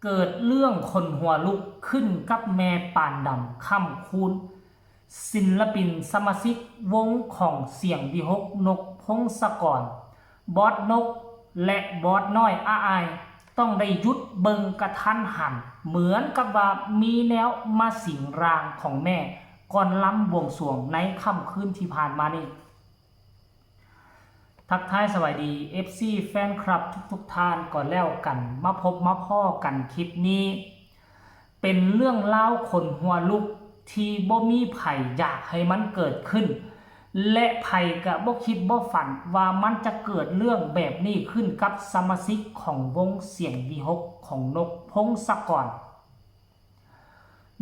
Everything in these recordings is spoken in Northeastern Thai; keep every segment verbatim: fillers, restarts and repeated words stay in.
เกิดเรื่องขนหัวลุกขึ้นกับแม่ปานดำ ค่ำคูณ ศิลปินสมาชิกวงของเสียงวิหก นกพงศกร บอสนก และบอสน้อยอาอาย ต้องได้หยุดเบิ่งกะทันหัน เหมือนกับว่ามีแนวมาสิงร่างของแม่ ก่อนลำบวงสรวงในค่ำคืนที่ผ่านมานี้ ทักทายสวัสดี เอฟซี แฟนคลับทุกๆท่านก่อนแล้วกัน มาพบมาพ้อกันคลิปนี้ เป็นเรื่องราวขนหัวลุกที่บ่มีไผอยากให้มันเกิดขึ้น และไผกะบ่คิดบ่ฝันว่ามันจะเกิดเรื่องแบบนี้ขึ้นกับสมาชิกของวงเสียงวิหก ของนกพงศกร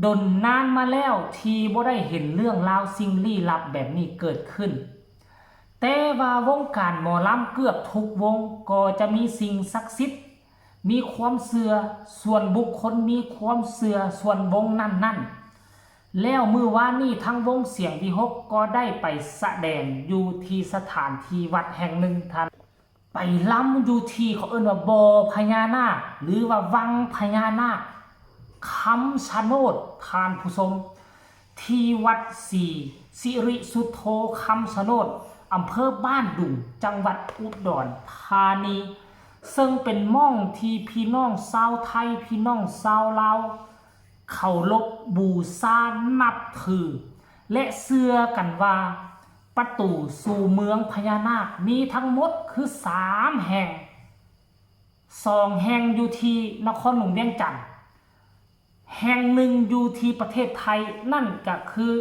ดนนานมาแล้วที่บ่ได้เห็นเรื่องราวสิ่งลี้ลับแบบนี้เกิดขึ้น แต่ว่าวงการหมอลำเกือบทุกวงก็จะมีสิ่งศักดิ์สิทธิ์ มีความเชื่อส่วนบุคคล มีความเชื่อส่วนวงนั้นๆ แล้วมื้อวานนี้ทางวงเสียงวิหกก็ได้ไปแสดงอยู่ที่สถานที่วัดแห่งหนึ่ง ท่าน ไปลำอยู่ที่เขาเอิ้นว่าบ่อพญานาค หรือว่าวังพญานาค คำชะโนด ท่านผู้ชม ที่วัดศรีสิริสุทโธ คำชะโนด อำเภอบ้านดุง จังหวัดอุดรธานี ซึ่งเป็นหม่องที่พี่น้องชาวไทย พี่น้องชาวลาว เคารพบูชานับถือ และเชื่อกันว่าประตูสู่เมืองพญานาคมีทั้งหมดคือสามแห่ง สองแห่งอยู่ที่นครหลวงเวียงจันทน์ แห่งหนึ่งอยู่ที่ประเทศไทย นั่นก็คือ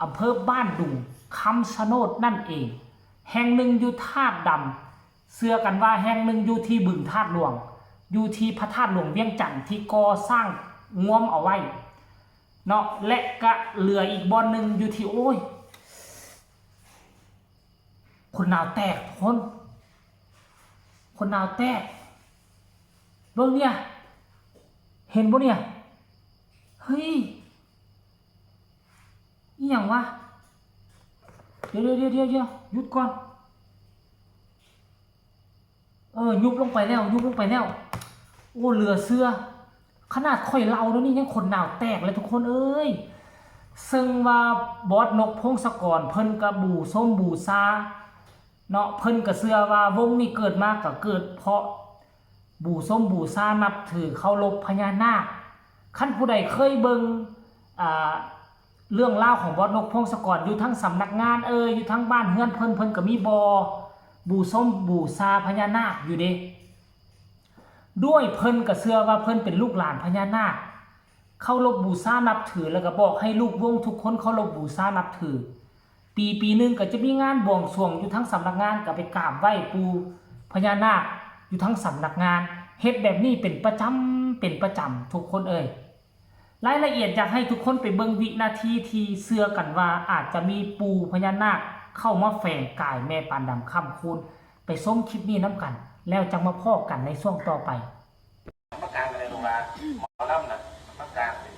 อำเภอบ้านดุง คำชะโนดนั่นเอง แห่งหนึ่งอยู่ธาตุดำ เชื่อกันว่าแห่งหนึ่งอยู่ที่บึงธาตุหลวง อยู่ที่พระธาตุหลวงเวียงจันทน์ที่ก่อสร้างงวมเอาไว้เนาะ และก็เหลืออีกบ่อนหนึ่งอยู่ที่ โอ้ย ขนหนาวแตกทุกคน ขนหนาวแตก เบิ่งเนี่ย เห็นบ่เนี่ย เฮ้ย อีหยังวะ เดี๋ยวเดี๋ยวเดี๋ยวเดี๋ยวหยุดก่อน เออ ยุบลงไปแล้ว ยุบลงไปแล้ว โอ้ เหลือเชื่อ ขนาดข่อยเล่าแล้วนี่ยังขนหนาวแตกเลยทุกคนเอ้ย ซึ่งว่าบอสนกพงศกร เพิ่นกะบูชมบูชาเนาะ เพิ่นกะเชื่อว่าวงนี้เกิดมาก็เกิดเพราะบูชมบูชานับถือเคารพพญานาค คันผู้ใดเคยเบิ่ง อ่า เรื่องราวของบอสนกพงศกร อยู่ทั้งสำนักงานเอ่ย อยู่ทั้งบ้านเฮือนเพิ่น เพิ่นก็มีบ่อบูชมบูชาพญานาคอยู่เด้ ด้วยเพิ่นก็เชื่อว่าเพิ่นเป็นลูกหลานพญานาค เคารพบูชานับถือ แล้วก็บอกให้ลูกวงทุกคนเคารพบูชานับถือ ปีปีหนึ่งก็จะมีงานบวงสรวงอยู่ทั้งสำนักงาน ก็ไปกราบไหว้ปู่พญานาคอยู่ทั้งสำนักงาน เฮ็ดแบบนี้เป็นประจำ เป็นประจำทุกคนเอ่ย รายละเอียดอยากให้ทุกคนไปเบิ่งวินาทีที่เชื่อกันว่าอาจจะมีปู่พญานาคเข้ามาแฝงกายแม่ปานดำ ค่ำคูณ ไปชมคลิปนี้นำกัน แล้วจั่งมาพ้อกันในช่วงต่อไป มากลางอะไรลงมา หมอลำน่ะ มากลางเลย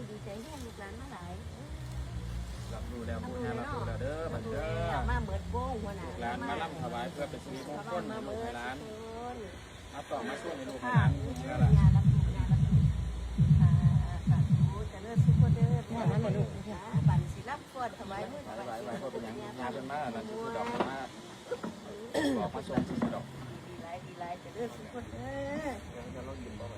ดีใจแฮงลูกหลานมาหลาย รับรู้แล้ว ผู้แห่รับรู้แล้วเด้อ บัดนี้เด้อ มาเมิดวงหัวหน้า ลูกหลานมาลำถวายเพื่อเป็นสิริมงคลให้ลูกให้หลาน มาต่อมาช่วยให้ลูกให้หลาน ค่ะ เด้อล่ะ ย่ารับรู้ ย่ารับรู้ ค่ะ สาธุ เจริญสุขเด้อ มามาลูก ค่ะ บัดนี้สิรับก่อน ถวายมือ ถวาย ถวาย ถวาย เพิ่นมา นั่นสิดอกมา บอกมาส่งสิดอก ดีหลาย ดีหลาย เจริญสุขเด้อ เดี๋ยวจะลดกินบ่ไหว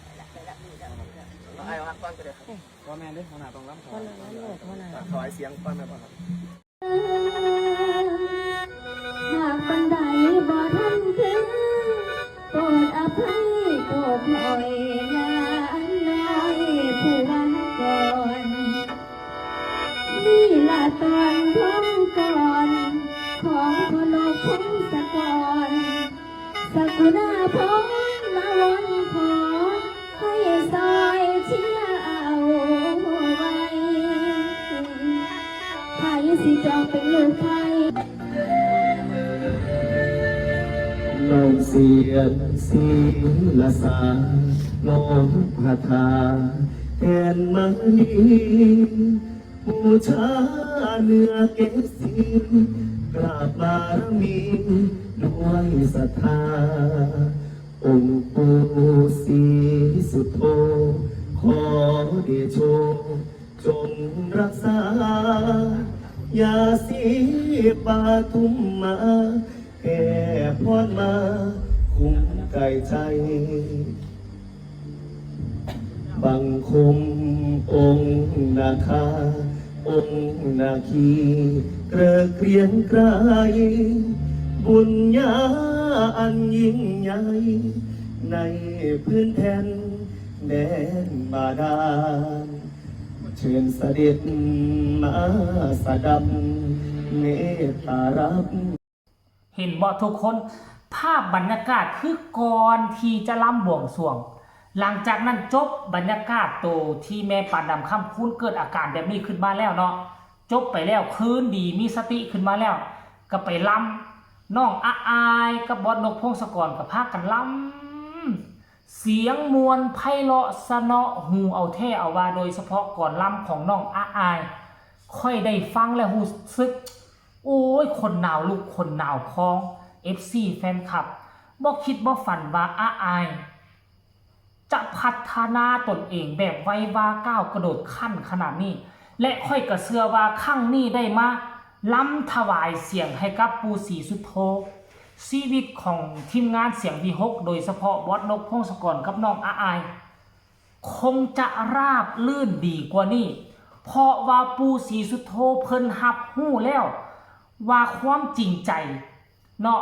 ไปละ ไปละ ไปละ เอาไอ้ฮักก่อนก็ได้ครับ พ่อแม่เด้อ หัวหน้าต้องรับ หัวหน้าต้องรับ หัวหน้า ถวายเสียงก่อนแม่พ่อครับ หากปันใดบ่ทันถึง โปรดอภัยโทษหน่อยนะ อันน้อยผู้ว่าก่อน นี่ละตอนพงกรของพนกพงศกร สกุณาพงละวอนขอให้ซอยเชียร์เอาไว้ ใครสิจองเป็นลูกใคร น้องเสียนศีลสาน้อมพระทาแทนมณีบูชาเนื้อเกศสีกราบบารมีด้วยศรัทธา องค์ปู่ศรีสุโธขอเดโช จงรักษา ยาสีปาทุมมาแผ่พรมาคุ้มกายใจ บังคมองค์นาคา องค์นาคีเกริกเกรียงไกรบุญญาอันยิ่งใหญ่ ในพื้นแผ่นแดนบาดาล เชิญเสด็จมาสดับเมตตารับ เห็นบ่ทุกคน ภาพบรรยากาศคือก่อนที่จะลำบวงสรวง หลังจากนั้นจบบรรยากาศโตที่แม่ปานดำค่ำคูณเกิดอาการแบบนี้ขึ้นมาแล้วเนาะ จบไปแล้วคืนดีมีสติขึ้นมาแล้ว ก็ไปลำน้องอาอายกับบอสนกพงศกรก็พากันลำ เสียงมวลไพเราะสนอหูเอาแท้เอาว่า โดยเฉพาะก่อนลำของน้องอาอาย ค่อยได้ฟังและรู้สึก โอ้ย คนหนาวลุกคนหนาวพอง เอฟซี แฟนคลับบ่คิดบ่ฝันว่าอาอาย จะพัฒนาตนเองแบบไวว่าก้าวกระโดดขั้นขนาดนี้ และค่อยก็เชื่อว่าครั้งนี้ได้มาลำถวายเสียงให้กับปู่ศรีสุโธ ชีวิตของทีมงานเสียงวีหก โดยเฉพาะบอสนกพงศกรกับน้องอาอาย คงจะราบรื่นดีกว่านี้ เพราะว่าปู่ศรีสุโธเพิ่นรับรู้แล้ว ว่าความจริงใจเนาะ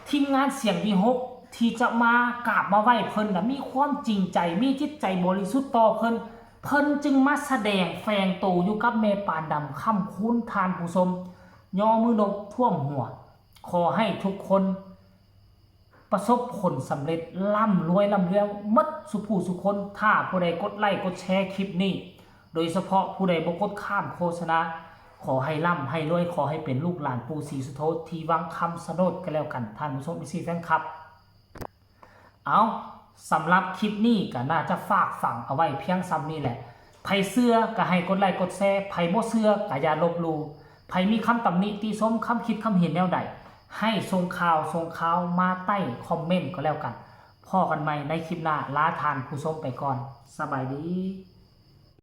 ทีมงานเสียงวีหก ที่จะมากราบมาไหว้เพิ่นนะมีความจริงใจ มีจิตใจบริสุทธิ์ต่อเพิ่น เพิ่นจึงมาแสดงแฝงโตอยู่กับแม่ปานดำค่ำคูณ ท่านผู้ชม ย่อมือนกท่วมหัว ขอให้ทุกคน ประสบผลสำเร็จร่ำรวยร่ำรวยหมดสุผู้สุคน ถ้าผู้ใดกดไลค์กดแชร์คลิปนี้ โดยเฉพาะผู้ใดบ่กดข้ามโฆษณา ขอให้ร่ำให้รวย ขอให้เป็นลูกหลานปู่ศรีสุโธที่วังคำชะโนดก็แล้วกัน ท่านผู้ชม เอฟซี แฟนคลับ เอา สำหรับคลิปนี้ก็น่าจะฝากฝังเอาไว้เพียงส่ำนี้แหละ ไผเชื่อก็ให้กดไลค์กดแชร์ ไผบ่เชื่อก็อย่าลบหลู่ ไผมีคำตำหนิติชม คำคิดคำเห็นแนวใด ให้ส่งข่าวส่งข่าวมาใต้คอมเมนต์ก็แล้วกัน พ้อกันใหม่ในคลิปหน้า ลาท่านผู้ชมไปก่อน สบายดี